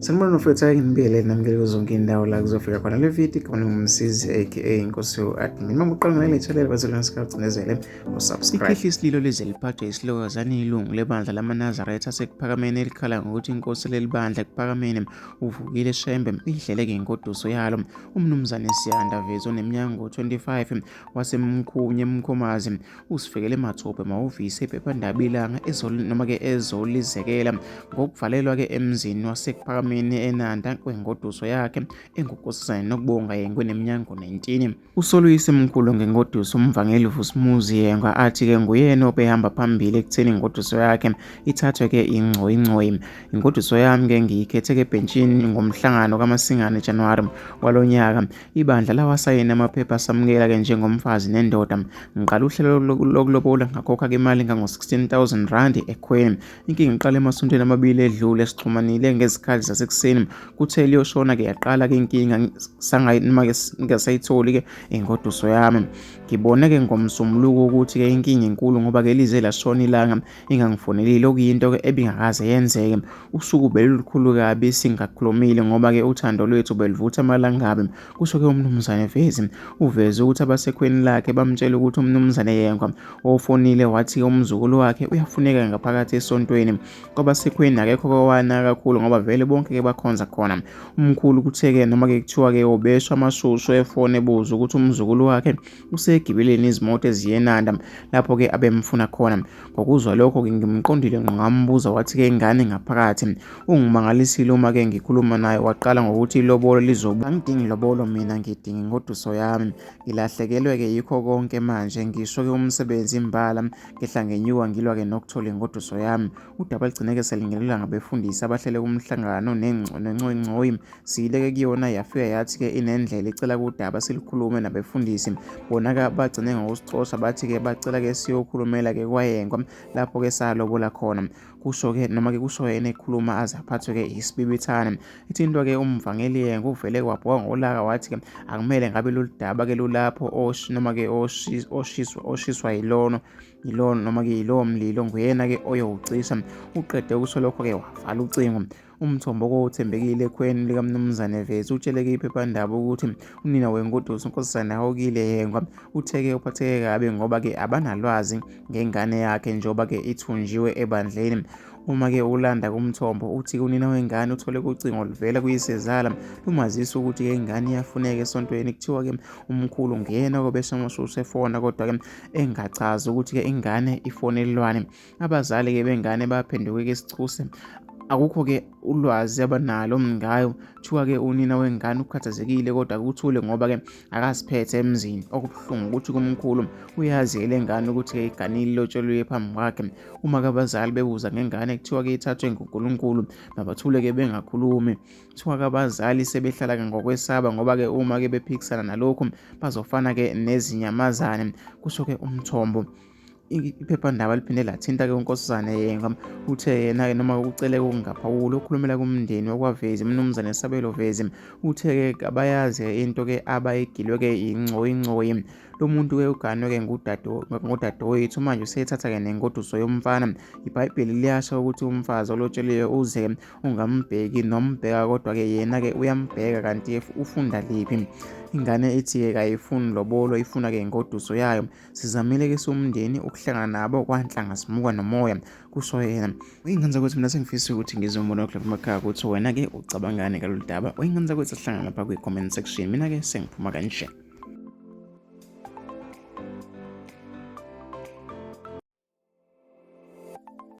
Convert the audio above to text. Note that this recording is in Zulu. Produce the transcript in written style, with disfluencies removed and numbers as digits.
Sanibona mfowethu, ake nginibiyelele namukele kuzo zonke iy'ndawo la kuzofika khona le video. Igama lingumsizi aka Inkosi u-admin. Uma uqala ngaleli channel bazolona sikagcinezele usubscribe. Ikhehla isililo lize liphathwe isilokazane ilungu lebandla lamaNazaretha asekuphakameni elikhala ngokuthi inkosi leli bandla ekuphakameni uvukile Shembe idleleke ingoduso yalo uMnumzane Siyanda Vezi oneminyaka ngo-25 waseMkhunye eMkhomazi usifikele mathupha emahhovisi ephephandaba ilanga noma-ke ezolizekela ngokuvalelwa-ke emzini wasekuphakameni enanda kwengoduso yakhe engunkosazane Nokubonga Yengwe neminyaka ngo-19. Usoluyise mkhulu ngengoduso umvangeli Vusumuzi Yengwa athi-ke nguyena obehamba phambili ekutheni ingoduso yakhe ithathwe-ke ingcoyingcoyi. Ingoduso yami-ke ngiyikhethe-ke ebhentshini ngomhlangano kaMasingane January walo nyaka. Ibandla lawasayina amaphepha asamukela-ke njengomfazi nendoda. Ngiqala uhlelo lokulobola ngakhokha-ke imali engango-R16 000 ekhweni. Inkinga iqale emasontweni amabili edlule sixhumanile ngezikhathi zasekuseni. Kuthe liyoshona-ke yaqala-ke inkinga noma-ke ngingasayitholi-ke ingoduso yami. Ngibone-ke ngoMsombuluko ukuthi-ke inkinga inkulu ngoba-ke lize lashona ilanga ingangifonelile okuyinto-ke ebingakaze yenzeke. Usuku belulukhulu kabi singakhulumile ngoba-ke uthando lwethu beluvutha amalangabi, kusho-ke uMnumzane Vezi. Uveze ukuthi abasekhweni lakhe bamtshela ukuthi uMnumzane Yengwa ofonile wathi umzukulu wakhe uyafuneka ngaphakathi esontweni. Kwabasekhweni akekho kowana kakhulu ngoba vele bonke-ke bakhonza khona. Umkhulu kuthe-ke noma-ke kuthiwa-ke ubeshwa amashushu efone ebuza ukuthi umzukulu wakhe usegibeleni izimoto eziyenanda lapho-ke abemfuna khona. Ngokuzwa lokho-ke ngimqondile ngqo ngambuza wathi-ke ingane ngaphakathi. Ungimangalisile uma-ke ngikhuluma naye waqala ngokuthi ilobolo lizoba. Angidingi lobolo mina ngidinga ingoduso yami. Ngilahlekelwe-ke yikho konke manje ngisho-ke umsebenzi imbala ngehla ngenyuka ngilwa-ke nokuthola ingoduso yami. Udaba ligcine-ke selingenelwa ngabefundisi abahlele kumhlangano nencoyincoyi. Siyileke kuyona yafika yathi-ke inendlela icela kudaba silukhulume nabefundisi. Bona-ke bagcine ngokusixosha bathi-ke bacela-ke siyokhulumela-ke kwaYengwa lapho-ke salobola khona. Kusho-ke noma-ke kusho yena ekhuluma aze aphathwe-ke isibibithane. Ithintwa-ke umvangeli Yengwa uvele wabhoka ngolaka wathi-ke akumele ngabe lolu daba-ke lulapho noma-ke oshiswa yilono yilowo noma-ke yilowo mlilo nguyena-ke oyowucisha. Uqede ukusho lokho-ke wavala ucingo. Umthombo kowuthembekile ekhweni likaMnumzane Vezi utsheleke iphephandaba ukuthi unina wengoduso uNkosazana Hawukile Yengwa uthe-ke uphatheke kabi ngoba-ke abanalwazi ngengane yakhe njengoba-ke ithunjiwe ebandleni. Uma-ke ulanda kumthombo uthi unina wengane uthole ucingo oluvela kuyisezala lumazisa ukuthi-ke ingane iyafuneka esontweni. Kuthiwa-ke umkhulu nguyena obesha amashushu efona kodwa-ke engachazi ukuthi-ke ingane ifonelelwani. Abazali-ke bengane baphenduke-ke isichuse akukho-ke ulwazi abanalo ngayo. Kuthiwa-ke unina wengane ukhathazekile kodwa kuthule ngoba-ke akaziphethe emzini. Okubuhlungu ukuthi kumkhulu uyazi-ke le ngane ukuthi-ke iganile ilotshelwe phambi kwakhe. Uma-ke abazali bebuza ngengane kuthiwa-ke ithathwe nguNkulunkulu mabathule-ke bengakhulumi. Kuthiwa-ke abazali sebehlala-ke ngokwesaba ngoba-ke uma-ke bephikisana nalokhu bazofana-ke nezinyamazane, kusho-ke umthombo. Iphephandaba liphinde lathinta-ke uNkosazane Yengwa uthe yena-ke noma ucele ukungaphawuli okhulumela kumndeni wakwaVezi uMnumzane Sabelo Vezi uthe-ke kabayazi into-ke abayigilwe-ke yingcoyingcoyi. Lo muntu-ke uganwe-ke ngodadewethu manje usethatha-ke nengoduso yomfana. IBhayibheli liyasho ukuthi umfazi olotsheliwe uze ungambheki nombheka kodwa-ke yena-ke uyambheka kanti ufunda liphi. Ingane ithi-ke kayifuni lobolo ifuna-ke ingoduso yayo. Sizamile ke siwumndeni ukuhlangana nabo kwanhlanga simuka nomoya, kusho yena. Uyingane zakwethu mina sengifisa ukuthi ngizwe umbono wakho lapha emakhaya ukuthi wena ke ucabangani ngalolu daba. Uyingane zakwethu sihlangana lapha kwi-comment section. Mina ke sengiphuma kanje.